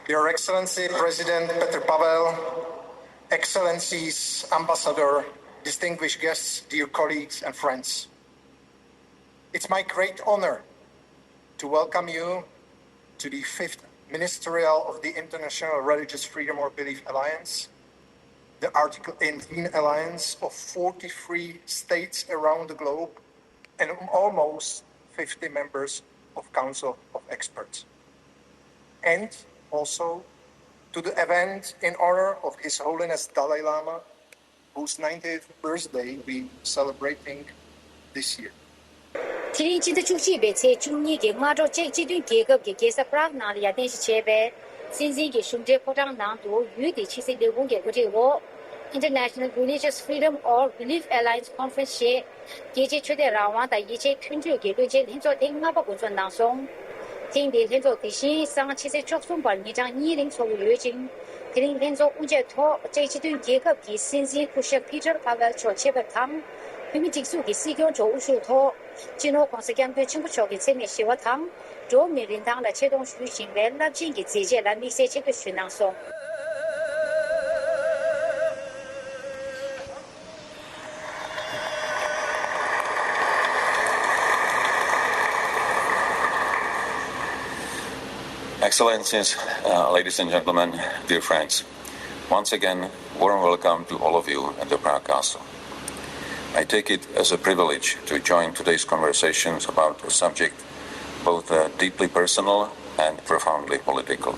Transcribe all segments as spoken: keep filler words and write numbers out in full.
Your Excellency President Petr Pavel, Excellencies, Ambassador, distinguished guests, dear colleagues and friends. It's my great honor to welcome you to the fifth Ministerial of the International Religious Freedom or Belief Alliance, the Article eighteen alliance of forty-three states around the globe and almost fifty members of Council of Experts. And also to the event in honor of His Holiness Dalai Lama, whose ninetieth birthday we celebrating this year. དེ་རིང་ཕྱི་ཟླ་བཅུ་གཅིག་པའི་ཚེས་བཅུ་གཉིས་ཀྱི་སྔ་དྲོ་ཅེཀ་སྤྱི་མཐུན་རྒྱལ་ཁབ་ཀྱི་རྒྱལ་ས་པ་རག་ནང་ལ་ཡར་རྟེན་གཞི་བྱས་པའི་སྲིད་འཛིན་གྱི་བཞུགས་གྲལ་ཕོ་བྲང་ནང་དུ། ཡུལ་དེའི་ཕྱི་སྲིད་ལས་ཁུངས་ཀྱི་གོ་སྒྲིག་འོག International Religious Freedom or Belief Alliance Conference ཞེས་རྒྱལ་སྤྱིའི་ཆོས་དད་རང་དབང་དང་ཡིད་ཆེས་མཐུན་སྒྲིལ་གྱི་བློན་ཆེན་ལྷན་ཚོགས་ཐེངས་ལྔ་པ་འགོ་འཛུགས་གནང་སོང་། ཐེངས་འདིའི་ལྷན་ཚོགས་དེ་བཞིན་སང་ཕྱི་ཚེས་བཅུ་གསུམ་བར་ཉིན་གྲངས་གཉིས་རིང་འཚོགས་ཀྱི་ཡོད་ཅིང་། དེ་རིང་ལྷན་ཚོགས་དབུ་འབྱེད་ཐོག་ཅེཀ་སྤྱི་མཐུན་རྒྱལ་ཁབ་ཀྱི་སྲིད་འཛིན་སྐུ་ཞབས་Petr Pavel མཆོག་ཆེད་ཕེབས་དང་། བོད་མིའི་སྒྲིག་འཛུགས་ཀྱི་སྲིད་སྐྱོང་མཆོག་དབུ་བཞུགས་ཐོག་སྤྱི་ནོར་༸གོང་ས་༸སྐྱབས་མགོན་ཆེན་པོ་མཆོག་གི་མཚན་གནས་ཞི་བ་དང་། འགྲོ་བ་མིའི་རིན་ཐང་ལ་ཆེ་མཐོང་ཞུ་བཞིན་པའི་རླབས་ཆེན་གྱི་མཛད་རྗེས་ལ་དམིགས་བསལ་ཆེ་བསྟོད་ཞུས་གནང་སོང་། Excellencies, uh, ladies and gentlemen, dear friends, once again, warm welcome to all of you at the Prague Castle. I take it as a privilege to join today's conversations about a subject both, uh, deeply personal and profoundly political.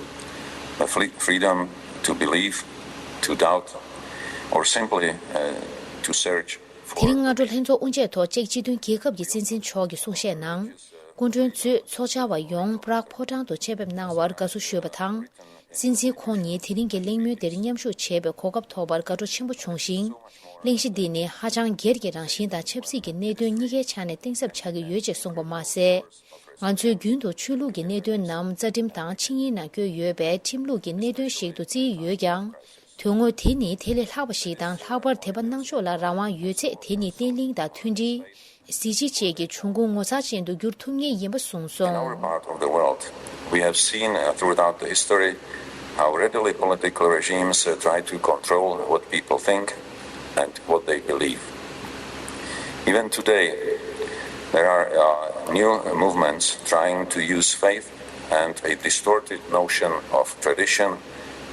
The fle- freedom to believe, to doubt, or simply, uh, to search དེ་for རིང་སྔ་དྲོ་ལྷན་ཚོགས་དབུ་འབྱེད་ཐོག་ཅེཀ་སྤྱི་མཐུན་རྒྱལ་ཁབ་ཀྱི་སྲིད་འཛིན་མཆོག་གི་གསུང་བཤད་ནང་། སྐུ་མགྲོན་ཚོས་ཚོགས་བཅར་བ་ཡོངས་པ་རག་ཕོ་བྲང་དུ་ཆེད་ཕེབས་གནང་བར་དགའ་བསུ་ཞུས་པ་དང་། སྲིད་འཛིན་ཁོང་ཉིད་དེ་རིང་གི་གླེང་མོལ་འདིར་མཉམ་ཞུགས་བྱེད་པའི་གོ་སྐབས་ཐོབ་པར་དགའ་སྤྲོ་ཆེན་པོ་བྱུང་ཞིང་། གླེང་གཞི་འདི་ནི་ཧ་ཅང་སྒེར་གྱི་རང་བཞིན་དང་ཆབ་སྲིད་ཀྱི་གནད་དོན་གཉིས་ཀའི་ཆ་ནས་གཏིང་ཟབ་ཆགས་ཀྱི་ཡོད་ཅེས་གསུངས་པ་མ་ཟད། ང་ཚོས་རྒྱུན་དུ་ཆོས་ལུགས་ཀྱི་གནད་དོན་རྣམས་རྩ་ཁྲིམས་དང་ཆིངས་ཡིག་ནང་བཀོད་ཡོད་པའི་ཁྲིམས་ལུགས་ཀྱི་གནད་དོན་ཞིག་ཏུ་བརྩི་ཡི་ཡོད་ཀྱང་། དོན་དངོས་དེ་ནི་དེ་ལས་ལྷག་པ་ཞིག་དང་། ལྷག་པར་དད་པ་གནང་ཕྱོགས་ལ་རང་དབང་ཡོད་ཚེ། དེ་ནི་བརྟན་ལྷིང་དང་མཐུན་སྒྲིལ། གཟི་བརྗིད་བཅས་ཀྱི་འབྱུང་ཁུངས་ངོ་མཚར་ཅན་དུ་འགྱུར་ཐུབ་ངེས་ཡིན་པ་གསུངས་In our སོང་། Part of the world, we have seen, uh, throughout the history how readily political regimes, uh, try to control what people think and what they believe. Even today, there are, uh, new movements trying to use faith and a distorted notion of tradition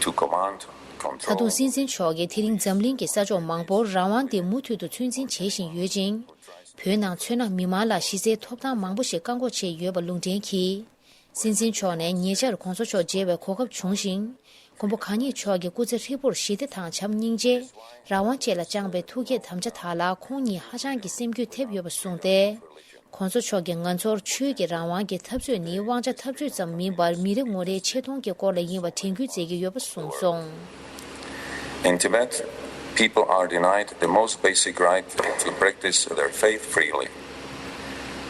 to command, ད་དུང་སྲིད་འཛིན་མཆོག་གིས་དེ་རིང་འཛམ་གླིང་གི་ས་ཕྱོགས་མང་པོར་རང་དབང་དེ་མུ་མཐུད་དུ་ཚོད་འཛིན་བྱེད་བཞིན་ཡོད་ཅིང་། བོད་ནང་མཚོན་ན་མི་མང་ལ་གཞི་རྩའི་ཐོབ་ཐང་མང་པོ་ཞིག་བཀག་འགོག་བྱས་ཡོད་པ་ལུང་འདྲེན་གྱིས། སྲིད་འཛིན་མཆོག་ནས་ཉེ་ཆར་གོང་ས་མཆོག་མཇལ་བའི་གོ་སྐབས་བྱུང་ཞིང་། མགོན་པོ་གང་ཉིད་མཆོག་གི་སྐུ་ཚེ་ཧྲིལ་པོར་ཞི་བདེ་དང་བྱམས་སྙིང་རྗེ། རང་དབང་བཅས་ལ་བཅངས་པའི་ཐུགས་བསྐྱེད་དམ་བཅའ་དག་ལ་ཁོང་ཉིད་ཧ་ཅང་གི་སེམས་འགུལ་ཐེབས་ཡོད་པ་གསུངས་ཏེ། གོང་ས་མཆོག་གིས་ང་ཚོར་ཆོས་ཀྱི་རང་དབང་གི་འཐབ་རྩོད་ནི་དབང་ཆ་འཐབ་རྩོད་ཙམ་མིན་པར་མི་རེ་ངོ་རེའི་ཆེ་མཐོང་གི་སྐོར་ལ་ཡིན་པ་དྲན་སྐུལ་མཛད་ཀྱི་ཡོད་པ་གསུངས་སོང་། In Tibet, people are denied the most basic right to practice their faith freely.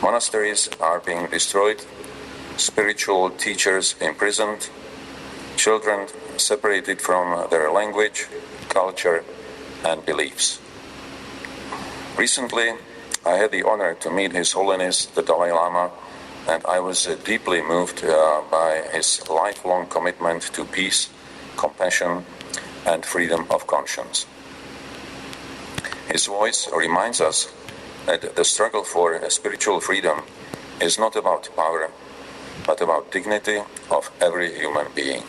Monasteries are being destroyed, spiritual teachers imprisoned, children separated from their language, culture, and beliefs. Recently, I had the honor to meet His Holiness the Dalai Lama, and I was, uh, deeply moved, uh, by his lifelong commitment to peace, compassion, and freedom of conscience. His voice reminds us that the struggle for spiritual freedom is not about power, but about dignity of every human being.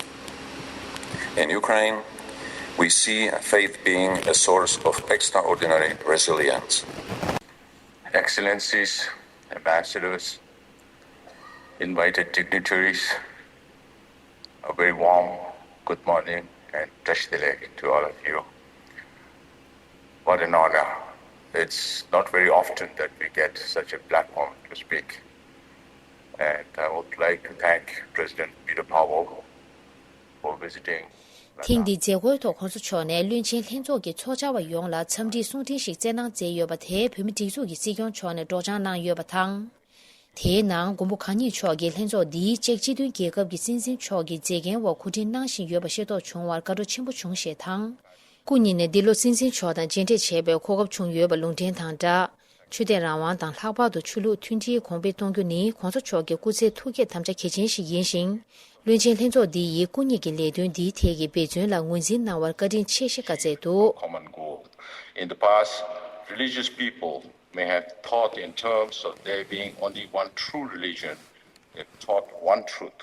In Ukraine, we see faith being a source of extraordinary resilience. Excellencies, ambassadors, invited dignitaries, a very warm good morning and Teshi Dele to all of you. What an honor. It's not very often that we get such a platform to speak. And I would like to thank President Petr Pavel for visiting. ཐེངས་འདིའི་མཛད་སྒོའི་ཐོག་གོང་ས་མཆོག་ནས་བློན་ཆེན་ལྷན་ཚོགས་ཀྱི་ཚོགས་བཅར་བ་ཡོངས་ལ་འཚམས་འདྲིའི་གསུང་འཕྲིན་ཞིག་བསྩལ་གནང་མཛད་ཡོད་པ་དེ་བོད་མིའི་སྒྲིག་འཛུགས་ཀྱི་སྲིད་སྐྱོང་མཆོག་ནས་སྒྲོག་སྦྱང་གནང་ཡོད་པ་དང་། དེའི་ནང་མགོན་པོ་གང་ཉིད་མཆོག་གིས་ལྷན་ཚོགས་འདིའི་ཅེཀ་སྤྱི་མཐུན་རྒྱལ་ཁབ་ཀྱི་སྲིད་འཛིན་མཆོག་གི་མཛད་འགན་འོག་གོ་སྒྲིག་གནང་བཞིན་ཡོད་པ་ཤེས་རྟོགས་བྱུང་བར་དགའ་སྤྲོ་ཆེན་པོ་བྱུང་ཞེས་དང་། སྐུ་ཉིད་ནས་འདི་ལོ་སྲིད་འཛིན་མཆོག་དང་མཇལ་འཕྲད་བྱས་པའི་གོ་སྐབས་བྱུང་ཡོད་པ་ལུང་འདྲེན་དང་སྦྲགས། ཆོས་དད་རང་དབང་དང་ལྷག་པར་དུ་ཆོས་ལུགས་མཐུན་སྒྲིལ་གོང་འཕེལ་གཏོང་རྒྱུ་ནི་གོང་ས་མཆོག་གི་སྐུ་ཚེའི་ཐུགས་བསྐྱེད་དམ་བཅའ་གལ་ཆེན་ཞིག་ཡིན་ཞིང་། བློན་ཆེན་ལྷན་ཚོགས་འདི་ཡིས་སྐུ་ཉིད་ཀྱི་ལས་དོན་འདིའི་ཐད་ཀྱི་འབད་བརྩོན་ལ་ངོས་འཛིན་གནང་བར་བཀའ་དྲིན་ཆེ་ཞེས་བཀའ་སྩལ་འདུག། Common goal. In the past, religious people may have thought in terms of there being only one true religion, they taught one truth.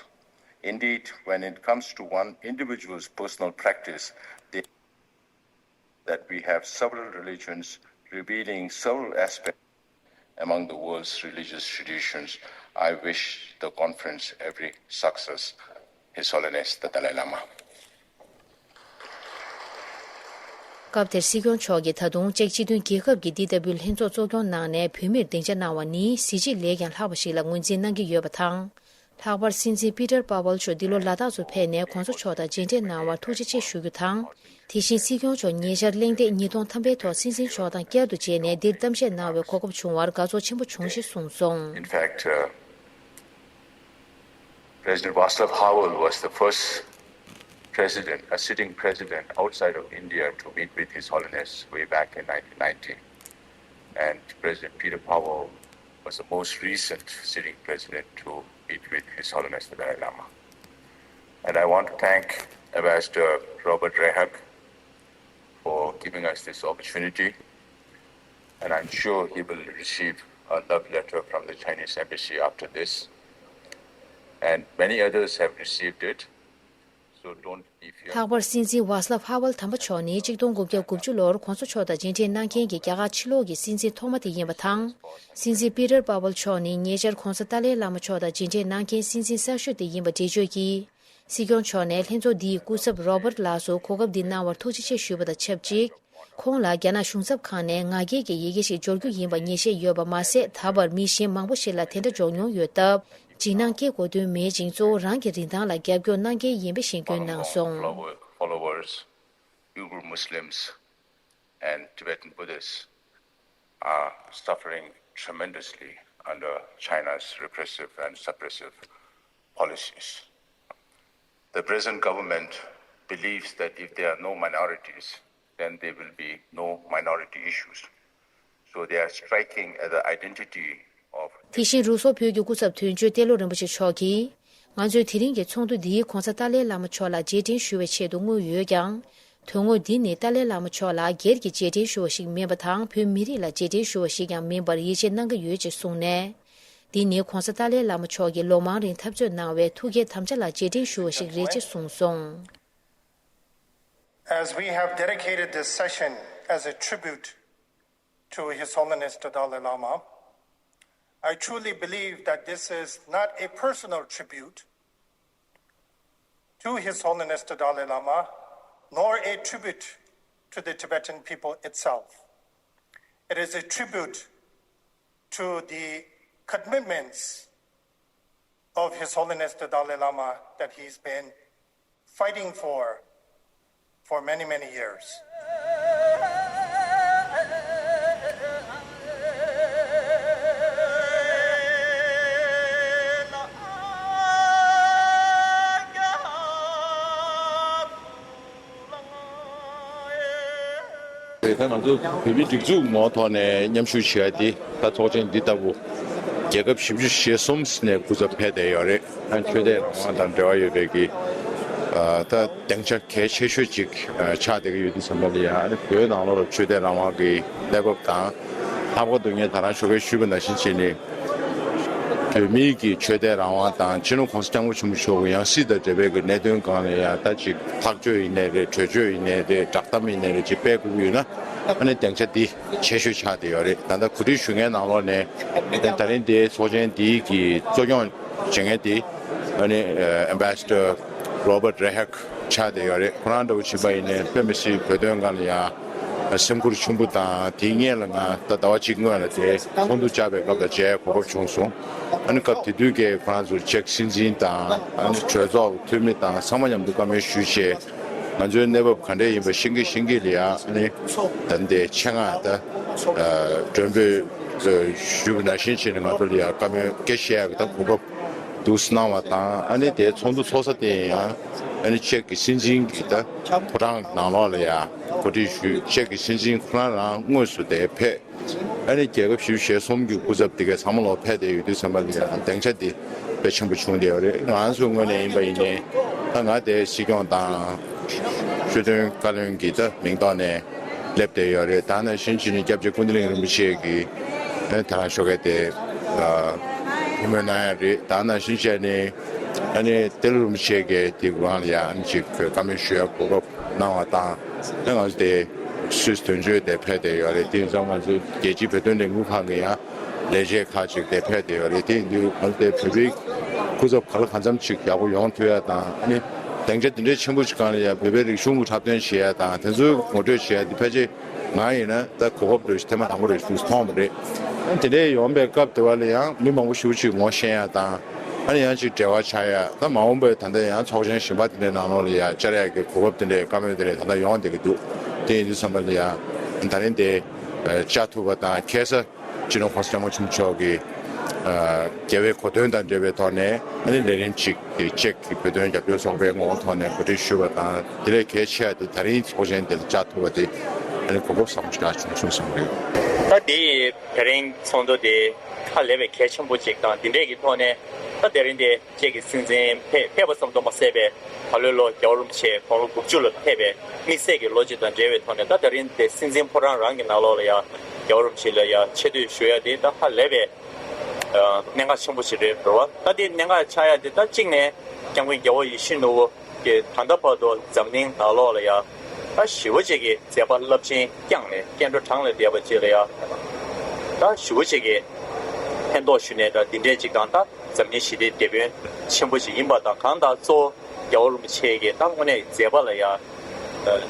Indeed, when it comes to one individual's personal practice, they that we have several religions revealing several aspects among the world's religious traditions. I wish the conference every success. His Holiness the Dalai Lama. སྐབས་དེར་སྲིད་སྐྱོང་མཆོག་གིས་ད་དུང་ཅེཀ་སྤྱི་མཐུན་རྒྱལ་ཁབ་ཀྱི་ཌི་ཌབ་ལིའུ་ལྷན་ཚོགས་གཙོ་སྐྱོང་གནང་ནས་བོད་མིར་སྡིངས་ཆ་གནང་བ་ནི་གཟི་བརྗིད་ལས་ཀྱང་ལྷག་པ་ཞིག་ལ་ངོས་འཛིན་གནང་གི་ཡོད་པ་དང་། ལྷག་པར་སྲིད་འཛིན་པི་ཏར་པ་ཝལ་མཆོག་འདི་ལོ་ལ་དྭགས་སུ་ཕེབས་ནས་གོང་ས་མཆོག་དང་མཇལ་འཕྲད་གནང་བར་ཐུགས་རྗེ་ཆེ་ཞུ་རྒྱུ་དང་། དེ་བཞིན་སྲིད་སྐྱོང་མཆོག་ཉེ་ཆར་གླེང་སྟེགས་ཉིས་སྟོང་ཐམ་པའི་ཐོག་སྲིད་འཛིན་མཆོག་དང་བསྐྱར་དུ་མཇལ་ནས་འདིར་གཏམ་བཤད་གནང་བའི་གོ་སྐབས་བྱུང་བར་དགའ་ཚོར་ཆེན་པོ་བྱུང་ཞེས་གསུངས་སོང་། In fact, uh, President Václav Havel was the first president, a sitting president outside of India, to meet with His Holiness way back in nineteen ninety. And President Peter Pavel was the most recent sitting president to meet with His Holiness the Dalai Lama. And I want to thank Ambassador Robert Rehak for giving us this opportunity. And I'm sure he will receive a love letter from the Chinese embassy after this. And many others have received it. So don't be fearful. ལྷག་པར་སྲིད་འཛིན་ཝཱ་སླབ་ཧ་ཝལ་དམ་པ་མཆོག་ནི་གཅིག་སྟོང་དགུ་བརྒྱ་དགུ་བཅུ་ལོར་གོང་ས་མཆོག་དང་མཇལ་འཕྲད་གནང་མཁན་གྱི་རྒྱ་གར་ཕྱི་ལོགས་ཀྱི་སྲིད་འཛིན་ཐོག་མ་དེ་ཡིན་པ་དང་། སྲིད་འཛིན་པི་ཏར་པ་ཝལ་མཆོག་ནི་ཉེ་ཆར་གོང་ས་ཏཱ་ལའི་བླ་མ་མཆོག་དང་མཇལ་འཕྲད་གནང་མཁན་སྲིད་འཛིན་གསར་ཤོས་དེ་ཡིན་པ་འགྲེལ་བརྗོད་ཀྱིས། སྲིད་སྐྱོང་མཆོག་ནས་ལྷན་ཚོགས་འདིའི་སྐུ་ཚབ་རོ་བར་ལགས་སུ་གོ་སྐབས་འདི་གནང་བར་ཐུགས་རྗེ་ཆེ་ཞུས་པ་དང་ཆབས་ཅིག། ཁོང་ལ་རྒྱ་ནག་གཞུང་ཚབ་ཁང་ནས་ང་རྒྱལ་གྱི་ཡི་གེ་ཞིག་འབྱོར་རྒྱུ་ཡིན་པ་ངེས་ཤེས་ཡོད་པ་མ་ཟད། ད་བར་མི་གཞན་མང་པོ་ཞིག་ལ་དེ་འདྲ་འབྱོར་མྱོང་ཡོད་སྟབས། འཇིགས་སྣང་སྐྱེ་དགོས་དོན་མེད་ཅིང་། གཙོ་བོ་རང་གི་རིན་ཐང་ལ་རྒྱབ་སྐྱོར་གནང་མཁན་ཡིན་པ་ཞིག་བསྐྱོན་གནང་སོང་། Followers, Uyghur Muslims, and Tibetan Buddhists are suffering tremendously under China's repressive and suppressive policies. The present government believes that if there are no minorities, then there will be no minority issues. So they are striking at the identity of དེ་བཞིན་རུ་སོག་བོད་ཀྱི་སྐུ་ཚབ་དོན་གཅོད་ཏེ་ལོ་རིན་པོ་ཆེ་མཆོག་གིས། ང་ཚོས་དེ་རིང་གི་ཚོགས་འདུ་འདིའི་གོང་ས་ཏཱ་ལའི་བླ་མ་མཆོག་ལ་རྗེས་དྲན་ཞུ་བའི་ཆེད་དུ་དངོས་ཡོད་ཀྱང་། དོན་དངོས་འདི་ནི་ཏཱ་ལའི་བླ་མ་མཆོག་ལ་སྒེར་གྱི་རྗེས་དྲན་ཞུ་བ་ཞིག་མིན་པ་དང་། བོད་མི་རིགས་ལ་རྗེས་དྲན་ཞུ་བ་ཞིག་ཀྱང་མིན་པར་ཡིད་ཆེས་གནང་གི་ཡོད་ཅེས་གསུངས་ནས། འདི་ནི་གོང་ས་ཏཱ་ལའི་བླ་མ་མཆོག་གིས་ལོ་མང་རིང་འཐབ་རྩོད་གནང་བའི་ཐུགས་བསྐྱེད་དམ་བཅའ་ལ་རྗེས་དྲན་ཞུ་བ་ཞིག་རེད་ཅེས་གསུངས་སོང་། As we have dedicated this session as a tribute to His Holiness the Dalai Lama, I truly believe that this is not a personal tribute to His Holiness the Dalai Lama, nor a tribute to the Tibetan people itself. It is a tribute to the commitments of His Holiness the Dalai Lama that he's been fighting for for many, many years. དེ་ལྟར་ང་ཚོ་བོད་མིའི་སྒྲིག་འཛུགས་ངོ་ཐོག་ནས་མཉམ་ཞུགས་བྱེད་ཡ་འདི་ད་ཚོགས་ཆེན་འདི་ལྟ་བུ་རྒྱལ་ཁབ་བཞི་བཅུ་ཞེ་གསུམ་ནས་སྐུ་ཚབ་ཕེབས་བསྡད་ཡོད་རེད། ཨ་ཆོས་དད་རང་དབང་དང་འབྲེལ་བ་ཡོད་པའི་གི་ཨ་ད་སྡིངས་ཆ་གལ་ཆེ་ཤོས་ཅིག་ཨ་ཆགས་བསྡད་ཀྱི་ཡོད་དུས་ཙམ་པ་ལ་ཡ་ཨ་ནི་བོད་ནང་ལོགས་ལ་ཆོས་དད་རང་དབང་གི་གནས་བབ་དང་། ལྷག་པར་དུ་ངས་ད་རང་ཞོགས་ཀས་ཞུས་པ་ནང་བཞིན་བྱས་ནས། བོད་མིའི་གི་ཆོས་དད་རང་དབང་དང་སྤྱི་ནོར་༸གོང་ས་༸སྐྱབས་མགོན་ཆེན་པོ་མཆོག་གི་ཡང་སྲིད་དང་འབྲེལ་བའི་གི་གནད་དོན་སྒང་ལ་ཡང་ད་ཅིག་ཐག་གཅོད་ཡིན་ནའི་རེད། གྲོས་ཆོད་ཡིན་ནའི་རེད། བསྒྲགས་གཏམ་ཡིན་ནའི་རེད། ཅིག་སྤེལ་དགོས་ཀྱི་ཡོད་ན་ཨ་ནི་སྡིངས་ཆ་འདི་ཆེ་ཤོས་ཆགས་བསྡད་ཡོད་རེད། ད་ལྟ་གོ་སྒྲིག་ཞུ་མཁན་ནང་ལོགས་ནས་ད་རིང་འདིའི་ཚོགས་ཆེན་འདིའི་གི་གཙོ་སྐྱོང་བྱེད་མཁན་དེ་ཨ་ནི་Ambassador Robert Rehak ཆགས་བསྡད་ཡོད་རེད། ཁོ་རང་འདྲ་བོ་བྱས་པ་ཡིན་ནའི་དཔེ་མི་སྲིད་བོད་དོན་སྒང་ལ་ཡང་སེམས་ཁུར་ཆེན་པོ་དང་། དེའི་སྔོན་ལ་ང་ད་ཟླ་བ་གཅིག་སྔོན་ལ་དེ་ཚོགས་འདུ་བཅར་བའི་སྐབས་ལ་མཇལ་གོ་སྐབས་བྱུང་སོང་། ཨ་ནི་སྐབས་དེ་དུས་ཀྱི་ཁོ་རང་ཚོ་ཅེཀ་སྲིད་འཛིན་དང་ཨ་ནི་གྲོས་ཚོགས་འཐུས་མི་དང་ཚང་མ་མཉམ་དུ་བཀའ་མོལ་ཞུས་བྱས། ང་ཚོའི་གནས་བབ་ག་འདྲས་ཡིན་པ་ཤེས་ཀྱི་ཤེས་ཀྱི་ལ་ཡ་ཨ་ནི་ད་འདི་ཆེད་མངགས་ད་མགྲོན་འབོད་ཞུས་པ་ནང་བཞིན་བྱས་ནས་ང་ཚོ་ལ་ཡ་བཀའ་མོལ་སྐད་བཤད་ཡག་གི་ད་གོ་སྐབས་འདུག་གནང་བ་དང་། ཨ་ནི་དེའི་ཚོགས་འདུ་ཚོགས་ས་དེ་ཡང་ཨ་ནི་ཅེཀ་གི་སྲིད་འཛིན་གྱི་ད་ཕོ་བྲང་ནང་ལོགས་ལ་ཡ་གོ་སྒྲིག་ཞུས། ཅེཀ་གི་སྲིད་འཛིན་ཁོ་རང་རང་དངོས་སུ་དེ་ཕེབས། ཨ་ནི་རྒྱལ་ཁབ་བཞི་བཅུ་ཞེ་གསུམ་གྱི་སྐུ་ཚབ་དེ་གའི་ཚང་མ་ལོག་ཕེབས་བསྡད་ཡོད་དུས་ཙམ་པ་ལ་ཡང་སྡིངས་ཆ་དེ་དཔེ་ཆེན་པོ་བྱུང་བསྡད་ཡོད་རེད། ང་ཚོའི་ངོས་ནས་ཡིན་པ་ཡིན་ནའི་ད་ང་དེ་སྲིད་སྐྱོང་དང་ཆོས་དོན་བཀའ་བློན་གྱི་ད་མིང་ཐོག་ནས་སླེབས་བསྡད་ཡོད་རེད། ད་ནང་བཞིན་བྱས་ནས་སྐྱབས་རྗེ་ཀུན་བདེ་གླིང་རིན་པོ་ཆེ་གིས་ཨ་ནི་ད་ག་ཞོགས་ཀས་དེ་ཐུགས་སྨོན་གནང་ཡ་རེད། ད་ནང་བཞིན་བྱས་ནས་ཨ་ནི་ཏེ་ལོ་རིན་པོ་ཆེ་གིས་དེ་སྒང་ལ་ཡང་ཨ་ནི་ཅིག་བཀའ་མོལ་ཞུ་ཡ་གོ་སྐབས་གནང་བ་དང་། ཨ་ནི་ང་ཚོ་དེ་སུད་སི་དོན་གཅོད་དེ་ཕེབས་བསྡད་ཡོད་རེད། དེ་ཡིན་ཙང་ང་ཚོ་རྒྱལ་སྤྱིའི་བོད་དོན་ལས་འགུལ་ཁང་གི་ཡང་ལས་བྱེད་ཁག་ཅིག་དེ་ཕེབས་བསྡད་ཡོད་རེད། དེ་ཡིན་དུས་ང་ཚོ་དེ་བོད་པའི་སྐུ་ཚབ་ག་ལ་གང་འཚམ་ཅིག་ཡག་པོ་ཡོང་ཐུབ་ཡ་དང་། ཨ་ནི་སྡིངས་ཆ་དེ་འདྲའི་ཆེན་པོ་ཞིག་སྒང་ལ་ཡང་བོད་པའི་རིག་གཞུང་གི་འཁྲབ་སྟོན་བྱེད་ཡ་དང་དེ་ཚོའི་ངོ་སྤྲོད་བྱེད་ཡ་དེ་ཕལ་ཆེར་ང་ཡིན་ན་ད་གོ་སྐབས་རེ་ཞིག་ཐེངས་མ་དང་པོ་རེ་ཞིག་མཐོང་བ་རེད། ཨ་ནི་དེ་འདྲའི་ཡོང་པའི་སྐབས་དེ་བ་ལ་ཡང་མི་མང་པོ་ཞེ་པོ་ཅིག་ངོ་ཤེས་ཡ་དང་། ཨ་ནི་ཡང་ཅིག་འབྲེལ་བ་ཆགས་ཡ། ད་མ་འོངས་པའི་ད་ལྟ་ཡང་ཚོགས་ཆེན་གཞན་པ་དེ་འདྲའི་ནང་ལོགས་ལ་ཡང་བཅར་ཡ་གི་གོ་སྐབས་དེ་འདྲའི་བཀའ་མོལ་དེ་འདྲའི་ད་ལྟ་ཡོང་བསྡད་ཀྱི་འདུག་དེ་ཡིན་དུས་ཙམ་པ་ལ་ཡང་ད་རིང་དེ་བཅར་ཐུབ་པ་དང་ཁ་སང་སྤྱི་ནོར་༸གོང་ས་༸སྐྱབས་མགོན་ཆེན་པོ་མཆོག་གིས་ཨ་རྒྱལ་བའི་གོ་སྟོན་དང་འབྲེལ་བའི་ཐོག་ནས་ཨ་ནི་ལས་རིམ་ཅིག་དེ་ཅེཀ་གི་བོད་དོན་རྒྱབ་སྐྱོར་ཚོགས་པའི་ངོ་བོ་ཐོག་ནས་གོ་སྒྲིག་ཞུས་པ་དང་། དེ་ལས་གལ་ཆེ་བ་དེ་ད་རིང་ཚོགས་ཆེན་དེ་ལ་བཅར་ཐུབ་པ་དེ་ཨ་ནི་གོ་སྐབས་བཟང་པོ་ཞིག་བྱུང་སོང་བསམ་གྱི་ཡོད། ད་དེ་ཡི་དེ་རིང་ཚོགས་འདུ་དེ་ཧ་ལས་པའི་གལ་ཆེན་པོ་ཅིག་དང་། དེ་འདྲས་ཀྱི་ཐོག་ནས་ད་དེ་རིང་དེ་ཁྱེད་ཀྱི་སྲིད་འཛིན་ཕེབས་ཕེབས་པ་ཙམ་དུ་མ་ཟད་པའི་ད་ལོའི་ལོ་རྒྱལ་བ་རིན་པོ་ཆེ་དགུང་ལོ་དགུ་བཅུ་ལ་ཕེབས་པའི་དམིགས་བསལ་གྱི་ལོ་གཅིག་དང་འབྲེལ་བའི་ཐོག་ནས། ད་དེ་རིང་དེ་སྲིད་འཛིན་ཕོ་བྲང་རང་གི་ནང་ལོགས་ལ་ཡང་རྒྱལ་བ་རིན་པོ་ཆེ་ལ་ཡང་ཆེ་བསྟོད་ཞུ་ཡ་དེ་ད་ཧ་ལས་པའི་ཨ་གནད་འགག་ཆེན་པོ་ཞིག་རེད་འགྲོ་བ། ད་དེ་གནད་འགག་ཆགས་ཡ་དེ་ད་གཅིག་ནས་སྐྱབས་མགོན་རྒྱལ་བ་ཡིད་བཞིན་ནོར་བུ་གི་ད་ལྟ་བར་དུ་འཛམ་གླིང་ནང་ལོགས་ལ་ཡང་ད་ཞེ་པོ་ཅིག་གི་མཛད་པ་རླབས་ཆེན་བསྐྱངས་ནས་སྐྱེ་འགྲོ་གྲངས་ལས་འདས་པ་ཅིག་ལ་ཡང་ད་ཞེ་པོ་ཅིག་གི་ཕན་ཐོགས་ཞུས་ནས། ད་འདི་འདྲས་ཅིག་དང་ད་འཛམ་གླིང་ཞི་བདེའི་དེད་དཔོན་ཆེན་པོ་ཞིག་ཡིན་པ་དང་། གང་ལྟར་གཙོ་བོ་རྒྱལ་བ་རིན་པོ་ཆེ་གི་ད་དངོས་གནས་མཛད་པ་ལ་ཡང་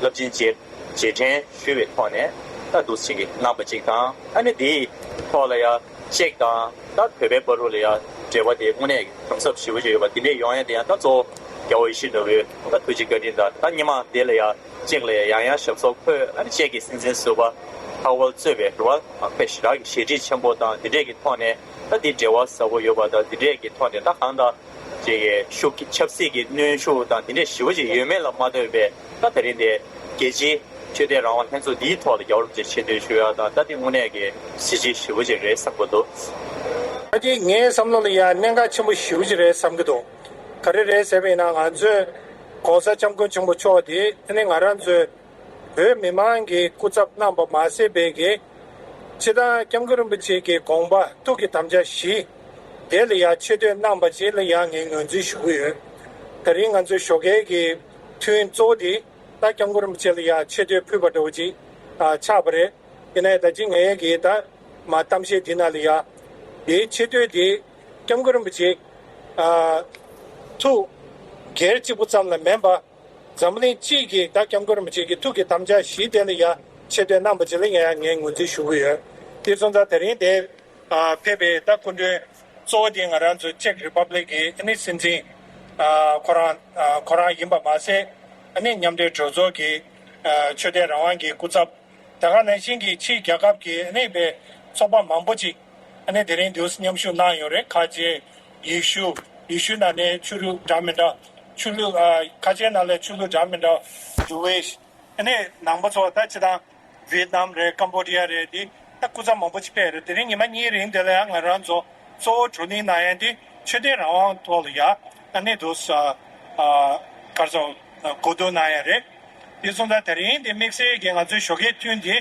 རླབས་ཆེན་རྗེས་རྗེས་དྲན་ཞུས་པའི་ཐོག་ནས་ད་འདུག་ཅིག་གི་གནང་བ་ཅིག་དང་། ཨ་ནི་དེའི་ཐོག་ལ་ཡང་ཅེཀ་དང་ད་བོད་པའི་བར་དུ་ལ་ཡང་འབྲེལ་བ་དེ་དངོས་གནས་དམ་ཟབ་ཞེ་པོ་ཅིག་ཡོད་པ་དེ་འདྲས་ཡོང་ཡ་དེ་ཡང་ད་གཙོ་བོ་རྒྱལ་བ་ཡིད་བཞིན་ནོར་བུའི་ད་ཐུགས་རྗེ་བཀའ་དྲིན་དང་། ད་སྔོན་མ་དེ་ལ་ཡང་ཅེཀ་ལ་ཡང་ཡང་ཡང་ཞབས་སོར་འཁོད། ཨ་ནི་ཅེཀ་གི་སྲིད་འཛིན་ཟུར་པ་ཧ་ཝལ་གཙོས་པའི་རུ་བ་དཔེ་ཞེ་དྲག་གི་ཞལ་བྲིས་ཆེན་པོ་དང་དེ་འདྲས་ཀྱི་ཐོག་ནས་ད་དེ་འབྲེལ་བ་ཟབ་པོ་ཡོད་པ་དང་། དེ་འདྲས་ཀྱི་ཐོག་ནས་ད་གང་ལྟར་ཅིག་གི་ཤུགས་ཀྱི་ཆབ་སྲིད་ཀྱི་གནོན་ཤུགས་དང་དེ་འདྲས་ཞེ་པོ་ཅིག་ཡོད་མེད་ལ་མ་ལྟོས་པའི་ད་དེ་རིང་དེ་རྒྱལ་སྤྱིའི་ཆོས་དད་རང་དབང་ལྷན་ཚོགས་འདིའི་ཐོག་ལ་རྒྱལ་བ་རིན་པོ་ཆེ་ཆེ་བསྟོད་ཞུ་ཡ་དང་། ད་དེ་དངོས་གནས་ཀྱི་གཟི་བརྗིད་ཞེ་པོ་ཅིག་རེད་བསམ་གྱི་འདུག་ད་དེ་ངའི་བསམ་བློ་ལ་ཡང་གནད་འགག་ཆེན་པོ་ཞེ་པོ་ཅིག་རེད་བསམ་གྱི་འདུག་ག་རེ་རེད་ཟེར་བ་ཡིན་ན། ང་ཚོས་༸གོང་ས་༸སྐྱབས་མགོན་ཆེན་པོ་མཆོག་དེ་ཨ་ནི་ང་རང་ཚོའི་བོད་མི་མང་གི་སྐུ་ཚབ་གནང་བ་མ་ཟད་པའི་གི་སྤྱིར་བཏང་སྐྱབས་མགོན་རིན་པོ་ཆེ་གི་དགོངས་པ་ཐུགས་ཀྱི་དམ་བཅའ་བཞི་དེ་ལ་ཡང་ཆེ་བསྟོད་གནང་བ་བཅས་ལ་ཡང་ངས་ངོས་འཛིན་ཞུ་གི་ཡོད། དེ་རིང་ང་ཚོའི་ཞོགས་ཀའི་གི་ཐུན་གཙོ་བོ་དེ་ད་སྐྱབས་མགོན་རིན་པོ་ཆེ་ལ་ཡང་ཆེ་བསྟོད་ཕུལ་བ་འདྲ་བོ་ཅིག་ཨ་ཆགས་པ་རེད། ཡིན་ནའི་ད་ཅི་ངས་གི་ད་མ་གཏམ་བཤད་འདི་ནང་ལ་ཡང་དེའི་ཆེ་བསྟོད་དེ་སྐྱབས་མགོན་རིན་པོ་ཆེ་ཨ་ཐུགས་སྒེར་གཅིག་པུ་ཙམ་ལ་མིན་པ། འཛམ་གླིང་སྤྱི་གི་ད་སྐྱབས་མགོན་རིན་པོ་ཆེ་གི་ཐུགས་ཀྱི་དམ་བཅའ་བཞི་དེ་ལ་ཡང་ཆེ་བསྟོད་གནང་བ་ཅིག་ལ་ཡང་ངས་ངོས་འཛིན་ཞུ་གི་ཡོད། དེ་སོང་ཙང་དེ་རིང་དེ་ཨ་ཕེབས་པའི་ད་སྐུ་མགྲོན་གཙོ་བོ་དེ་ང་རང་ཚོ་ཅེཀ་རི་པབ་ལིག་གི་ཨ་ནི་སྲིད་འཛིན་ཨ་ཁོ་རང་ཨ་ཁོ་རང་ཡིན་པ་མ་ཟད། ཨ་ནི་མཉམ་འབྲེལ་གྲོས་ཚོགས་ཀྱི་ཨ་ཆོས་དད་རང་དབང་གི་སྐུ་ཚབ། དེ་ག་ནང་བཞིན་གྱི་ཕྱིའི་རྒྱལ་ཁབ་ཀྱི་ཨ་ནི་པའི་ཚོགས་པ་མང་པོ་ཅིག་ཨ་ནི་དེ་རིང་འདིར་མཉམ་ཞུགས་གནང་ཡོད་རེད། ཁ་ཆེ་ཡེ་ཤུ། ཡེ་ཤུ་ནང་ནས་ཆོས་ལུགས་འདྲ་མི་འདྲ། ཆོས་ལུགས་ཨ་ཁ་ཆེ་ནང་ལས་ཆོས་ལུགས་འདྲ་མི་འདྲ། ཇུ་ཝིཤ། ཨ་ནི་ནང་པ་ཚོ་ད་སྤྱིར་བཏང་ཝེ་ཏི་ནམ་རེད། ཀམ་བོ་ཌི་ཡ་རེད། འདི་ད་སྐུ་ཚབ་མང་པོ་ཅིག་ཕེབས་རེད། དེ་རིང་ཉི་མ་གཉིས་རིང་དེ་ལ་ཡང་ང་རང་ཚོ་གཙོ་བོ་བགྲོ་གླེང་གནང་ཡ་འདི་ཆོས་དད་རང་དབང་ཐོག་ལ་ཡ་ཨ་ནི་འདུག་ས་ཨ་གར་སོང་གོ་བསྡུར་གནང་ཡ་རེད། དེ་སོང་ཙང་དེ་རིང་དེ་དམིགས་བསལ་གྱི་ང་ཚོའི་ཞོགས་ཀའི་ཐུན་དེ་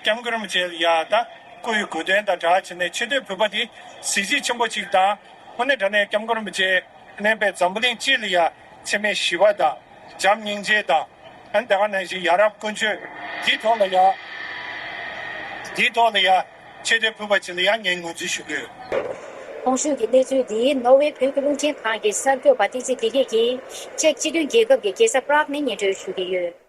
སྐྱབས་མགོན་རིན་པོ་ཆེ་ལ་ཡ་ད་སྐུ་ཡི་གོ་སྟོན་དང་སྦྲགས་བྱས་ནས་ཆེ་བསྟོད་ཕུལ་བ་དེ་གཟི་བརྗིད་ཆེན་པོ་ཅིག་དང་། དངོས་གནས་དྲང་གནས་སྐྱབས་མགོན་རིན་པོ་ཆེ་གནས་པའི་འཛམ་བུ་གླིང་སྤྱི་ལ་ཡ་འཚེ་མེད་ཞི་བ་དང་བྱམས་སྙིང་རྗེ་དང་། ཨ་ནི་དེ་ག་ནང་བཞིན་ཡ་རབས་ཀུན་སྤྱོད་དེའི་ཐོག་ལ་ཡ་དེའི་ཐོག་ལ་ཡ་ཆེ་བསྟོད་ཕུལ་བ་ཅིག་ལ་ཡ་ངས་ངོས་འཛིན་ཞུ་གི་ཡོད། གོང་ཞུས་ཀྱི་གནས་ཚུལ་འདི་ནོར་ཝེ་བོད་ཀྱི་རླུང་འཕྲིན་ཁང་གི་གསར་འགོད་པ་བསྟན་འཛིན་བདེ་སྐྱིད་ཀྱིས་ཅེཀ་སྤྱི་མཐུན་རྒྱལ་ཁབ་ཀྱི་རྒྱལ་ས་པྲག་ནས་སྙན་སྒྲོན་ཞུ་གི་ཡོད།